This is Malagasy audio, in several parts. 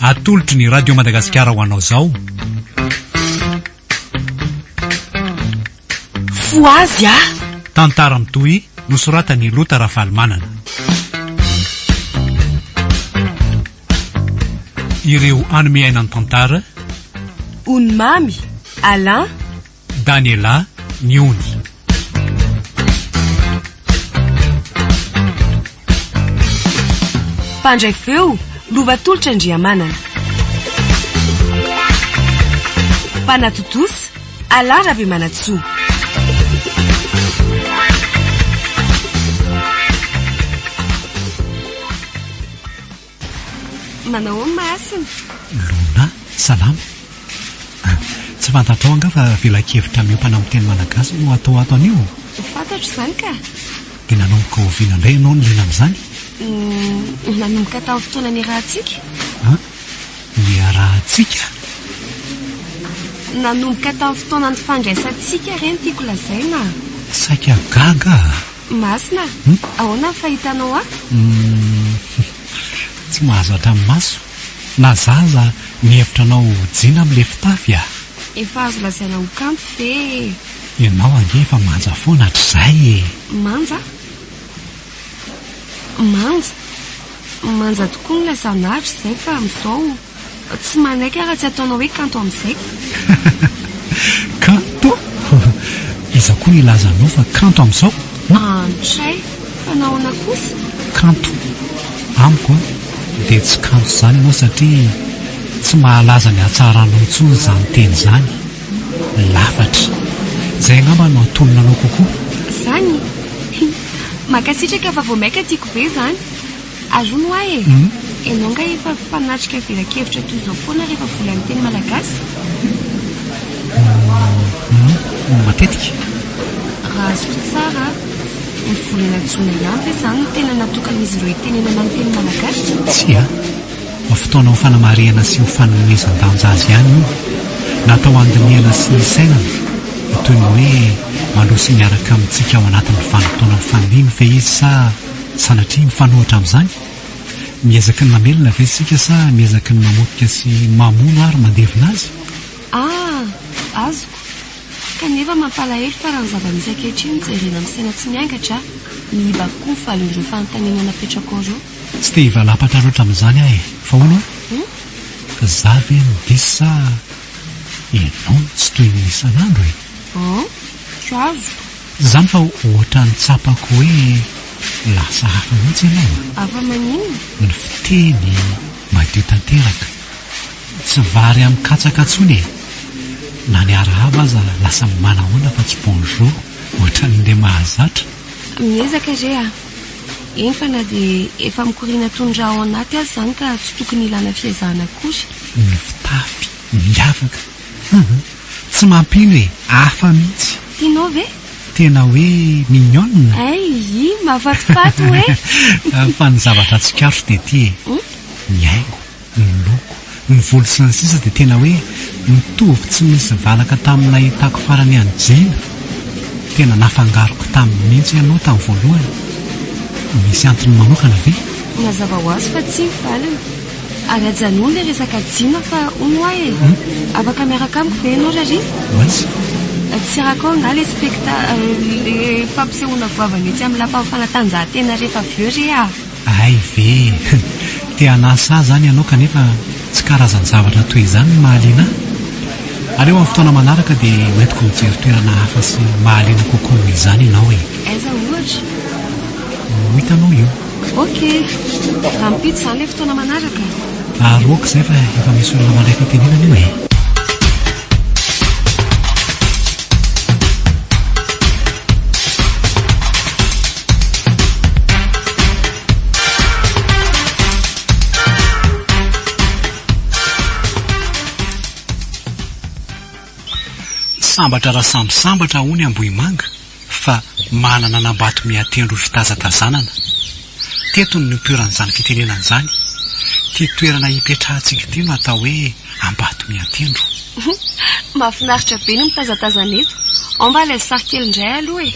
Atolotry ny Radio Madagasikara ho anao izao. Fohazy ah! Tantara mitohy nosoratan'i Lota Rafalimanana. Ireo hanome aina ny tantara. Ony Mamy, Alain. Daniela, Niony. Mpandray feo, Lova Tolotra Andriamanana. Mpanatontosa, Alain Rabemanantsoa. Manao ahoana Mahasina? Lona, salama. Tsy fantatrao angaha fa velakevitra miompana amin'ny teny malagasy no atao ato anio? Fantatro izany ka. Dia nanomboka oviana indray ianao no liana amin'izany? Nanomboka tamin'ny fotoana niarahantsika. An? Niarahantsika? Nanomboka tamin'ny fotoana nifandraisantsika re no tiako lazaina. Saika gaga aho. Masina, ahoana ny fahitanao ahy? Humm, tsy mahazo hatramin'ny maso. Na za aza mihevitra anao ho jina amin'ilay fitafy a! Efa azo lazaina ho kanto ve e? Ianao ange efa manja foana hatrizay e! Manja? Manja? Manja tokoa ny lazana ahy hatrizay fa amin'izao tsy manaiky aho raha tsy ataonao hoe kanto amin'izay. Kanto? Iza koa no hilaza anao fa kanto amin'izao? Antray! Fa nahoana kosa? Kanto. Amiko an, dia tsy kanto izany ianao satria tsy mahalaza ny hatsaranao intsony izany teny izany. Lafatra. Izay angamba no antonona anao kokoa. Izany? Mankasitraka fa vao maika tiako be izany. Ary hono hoa e! Ianao angaha efa mpanatrika velakevitra toy izao foana rehefa volan'ny teny malagasy? Humm, matetika. Raha azoko tsara, ny volana jona ihany ve izany no tena natokan'izy ireo hitenenana ny teny malagasy? Tsia, fotoana ho fanamarihana sy ho fanomezan-danja azy ihany io. Natao handinihana sy hisainana, toy ny hoe mandroso miaraka amintsika ao anatin'ny vanim-potoana mifandimby ve izy sa Sanatria mifanohitra amin'izany? Miezaky ny mamelona ve isika sa miezaky ny mamotika sy mamono ary mandevona azy? Ah! Azoko. Kanefa mampalahelo fa raha ny zava-misy ankehitriny no jerena amin'ny saina tsy miangatra, miiba avokoa ny valin'ireo fanontaniana napetrakao ireo. Tsy te hivalapatra loatra amin'izany aho e! Fa hono an? Za ve no diso sa ianao no tsy toy ny isan'andro e? An? Tsy azoko. Izany fa ohatran'ny tsapako hoe lasa hafa mihitsy ianao a! Hafa maninona? Ny fiteny madio tanteraka. Tsy vary amin'ny katsaka intsony e! Na ny arahaba aza lasa manahoana fa tsy bonjour ohatran'ilay mahazatra. Miezaka re a! Eny fa na dia efa mikoriana toy ny rà ao anaty aza izany ka tsy tokony hilana fiezahana akory. Ny fitafy miavaka. Hum! Tsy mampino e! Hafa mihitsy. Tianao ve? Tena hoe mignonne. Hay, mahafatifaty hoe. Fa ny zavatra tsikaritro dia ity e! Ny haingo, ny loko, ny volo sy ny sisa dia tena hoe mitovy tsy misy valaka tamin'ny nahitako farany an'i Jina. Tena nafangaroko taminy mihitsy ianao tamin'ny voalohany. Misy antony manokana ve? Mazava ho azy fa tsia ny valiny. Ary ajanony le resaka Jina fa hono hoa e! Afaka miaraka amiko ve ianao Rariva? Oazy. Tsy arakao angaha le specta le fampisehoana goavana etsy amin'ny lapan'ny fanatanjahantena rehefa avy eo re ah! Hay ve e! Te hanasa ahy izany ianao kanefa tsy karazan-javatra toy izany no mahaliana ahy. Aleo amin'ny fotoana manaraka dia hoentiko mijery toerana hafa sy mahaliana kokoa noho izany ianao e! Aiza ohatra? Ho hitanao eo. Ok! Rahampitso izany ilay fotoana manaraka? Ary ok izay fa efa misy olona mandray fitenenana io e! Sambatra raha samby sambatra hono i Ambohimanga. fa manana an'Ambatomiatendro fitazatazanana. Teto no nipoiran'izany fitenenana izany. Ity toerana ipetrahantsika ity no atao hoe Ambatomiatendro. Mahafinaritra be ny mitazatazana eto. Ao mba alaivo sary kely indray aloha e!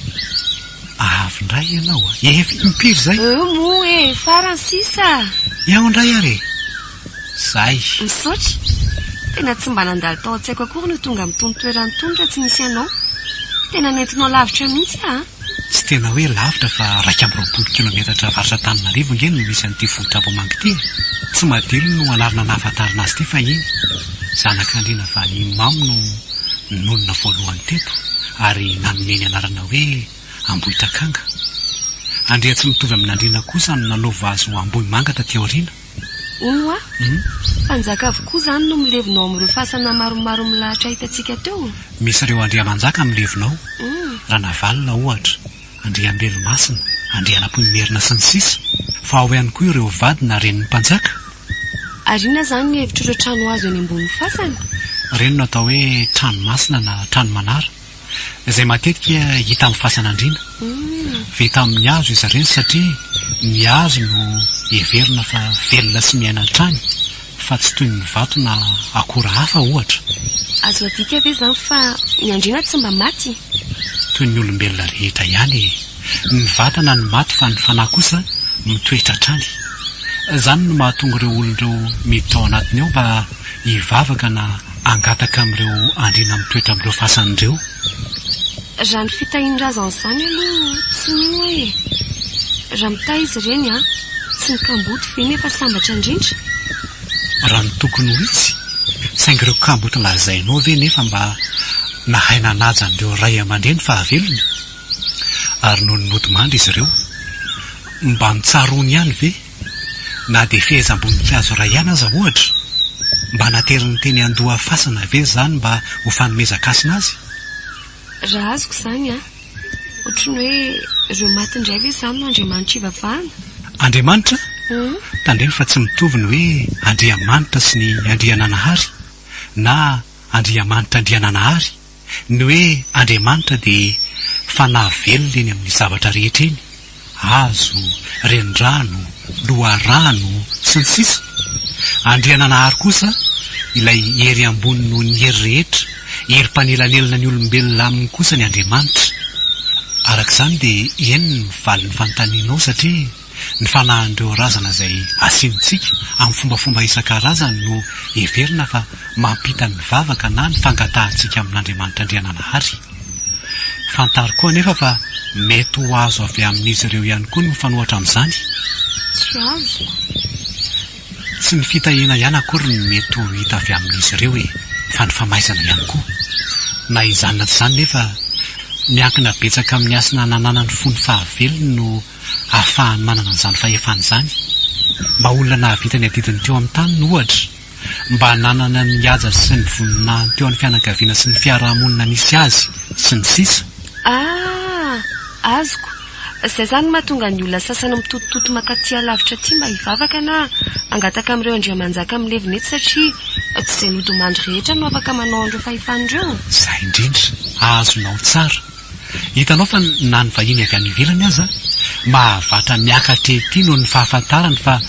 Avy indray ianao a! Efa impiry izay? Eo moa e! Farany sisa! Eo indray ary e! Zay. Misaotra. Tena tsy mba nandalo tao an-tsaiko akory ny ho tonga amin'itony toerana itony raha tsy nisy anao. Tena nentinao lavitra mihitsy aho an! Tsy tena hoe lavitra fa 21 kilometatra avaratr'Antananarivo ange no misy an'ity vohitr'Ambohimanga ity e! Tsimadilo no anarana nahafantarana azy ity fahiny. Zanak'Andriana Valimamo no nonina voalohany teto ary nanome ny anarana hoe Ambohitrakanga. Andriatsimitovy amin'Andriana kosa no nanova azy ho Ambohimanga taty aoriana. Hono hoa, mpanjaka avokoa izany no milevina ao amin'ireo fasana maromaro milahatra hitantsika teo? Misy ireo andriamanjaka milevina ao, Ranavalona ohatra, Andriambelomasina, Andrianampoinimerina sy ny sisa Fa ao ihany koa ireo vady na renin'ny mpanjaka. Ary inona izany ny hevitr'ireo trano hazo eny ambonin'ny fasana? Ireny no atao hoe trano masina na trano manara. Izay matetika hita amin'ny fasan'andriana. Vita amin'ny hazo izy ireny satria ny hazo no heverina fa velona sy miaina hatrany fa tsy toy ny vato na akora hafa ohatra. Azo adika ve izany fa ny andriana tsy mba maty? Toy ny olombelona rehetra ihany e! Ny vatana no maty fa ny fanahy kosa mitoetra hatrany. Izany no mahatonga ireo olona ireo miditra ao anatiny ao mba hivavaka na hangataka amin'ireo andriana mitoetra amin'ireo fasana ireo. Raha ny fitahian'ny razana izany aloha tsy mino aho e! Raha mitahy izy ireny an, tsy ny kamboty ve nefa sambatra indrindra? Raha ny tokony ho izy, saingy ireo kamboty lazainao ve nefa mba nahay nanaja an'ireo ray aman-dreny fahavelony? Ary nony nodimandry izy ireo, mba notsaroany ihany ve? Na dia fehezam-boninkazo iray ihany aza ohatra? Mba nateriny teny an-doha fasana ve izany mba ho fanomezan-kasina azy? Raha azoko izany an! Ohatry ny hoe ireo maty indray ve izany no Andriamanitra ivavahana? Andriamanitra? Tandremo fa tsy mitovy ny hoe Andriamanitra sy ny Andriananahary, na Andriamanitra Andriananahary. Ny hoe Andriamanitra dia fanahy velona eny amin'ny zavatra rehetra eny, hazo, renirano, loharano, sy ny sisa Andriananahary kosa ilay hery ambony noho ny hery rehetra, hery mpanelanelana ny olombelona aminy kosa ny Andriamanitra. Araka izany dia eny ny valin'ny fanontanianao satria Ny fanahin'ireo razana izay asinintsika amin'ny fombafomba isan-karazany no heverina fa mampita ny vavaka na ny fangatahantsika amin'Andriamanitra Andriananahary. Fantaro koa anefa fa mety ho azo avy amin'izy ireo ihany koa ny mifanohitra amin'izany. Tsy azoko. Tsy ny fitahiana ihany akory no mety ho hita avy amin'izy ireo e, fa ny famaizana ihany koa. Na izany na tsy izany nefa, miankina betsaka amin'ny hasina nananany fony fahavelony no ahafahany manana an'izany fahefana izany. Mba olona nahavita ny adidiny teo amin'ny taniny, ohatra. Mba nanana ny haja sy ny voninahiny teo amin'ny fianakaviana sy ny fiarahamonina nisy azy, sy ny sisa. Ah! Azoko. Izay izany no mahatonga ny olona sasany mitotototo mankaty alavitra aty mba hivavaka na hangataka amin'ireo andriamanjaka milevina eto satria tsy izay nodimandry rehetra no afaka manao an'ireo fahefana ireo. Izay indrindra. Azonao tsara. Hitanao fa na ny vahiny avy any ivelany aza mahavatra miakatra ety noho ny fahafantarany fa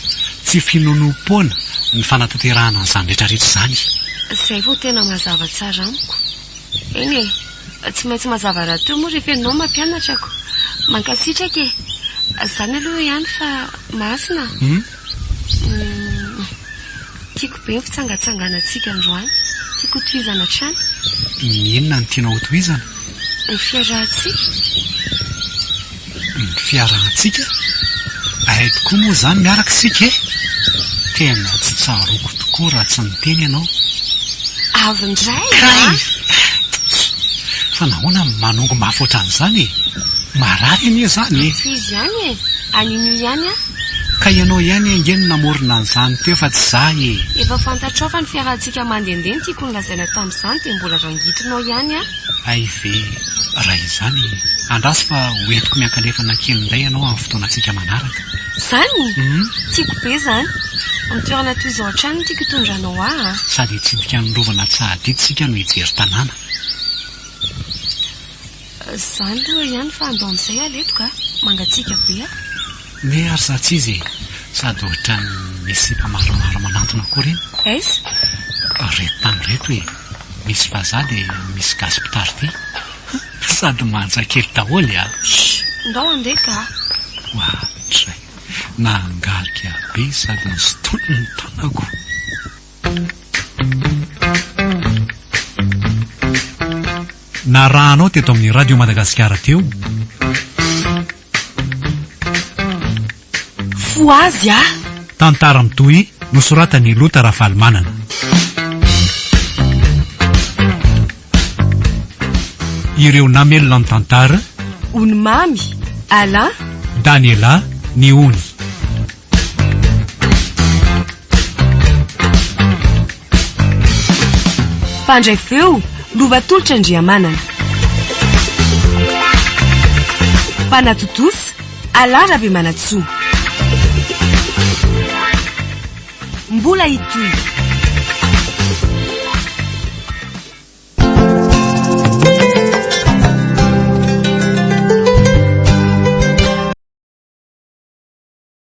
tsy finoanoam-poana ny fanatanterahana an'izany rehetrarehetra izany. Izay vao tena mazava tsara amiko. Eny e, tsy maintsy mazava rahateo moa rehefa ianao no mampianatra ko. Mankasitraka e. Izany aloha ihany fa masina a. Hum. Tiako be ny fitsangatsanganantsika androany. Tiako hotohizana hatrany. Ny inona no tianao hotohizana? Ny fiarahantsika. Ny fiarahantsika? Hay tokoa moa izany miaraka isika e! Tena tsy tsaroako tokoa raha tsy niteny ianao. Avy indray a! Kay! Fa nahoana no manongo mafy ohatran'izany e? Marary anie izany e! Tohizo ihany e! Anio ihany aho. Ka ianao ihany ange no namorona an'izany teo fa tsy za e! Efa fantatrao fa ny fiarahantsika mandehandeha no tiako nolazaina tamin'izany dia mbola rangitinao ihany aho. Hay ve raha izany e! Andraso fa ho entiko miankalefana kely indray ianao amin'ny fotoanantsika manaraka. Izany? Tiako be izany. Amin'ny toerana toy izao hatrany no tiako hitondranao ahy a! Sady hitsidika ny rovan'Antsahadidy isika no hijery tanàna. Zany aloha ihany fa andao amizay aleto ka! Mangatsiaka be a! Me ary za tsy izy e! Sady ohatran'ny misy sipa maromaro manantona koa reny. Aiza? Reto tany reto e! Misy vazaha dia misy gasy mpitari-dia. Sady manja kely daholo a! Shh! Ndao andeha ka! Oadray! Nangalika be sady nisintoniny ny tanako. Narahanao teto amin'ny Radio Madagasikara teo. Fohazy ah! Tantara mitohy nosoratan'i Lota Rafalimanana. Ireo namelona ny tantara. Ony Mamy, Alain. Daniela, Ny Ony. Mpandray feo, Lova Tolotra Andriamanana. Mpanatontosa, Alain Rabemanantsoa. Mbola hitohy.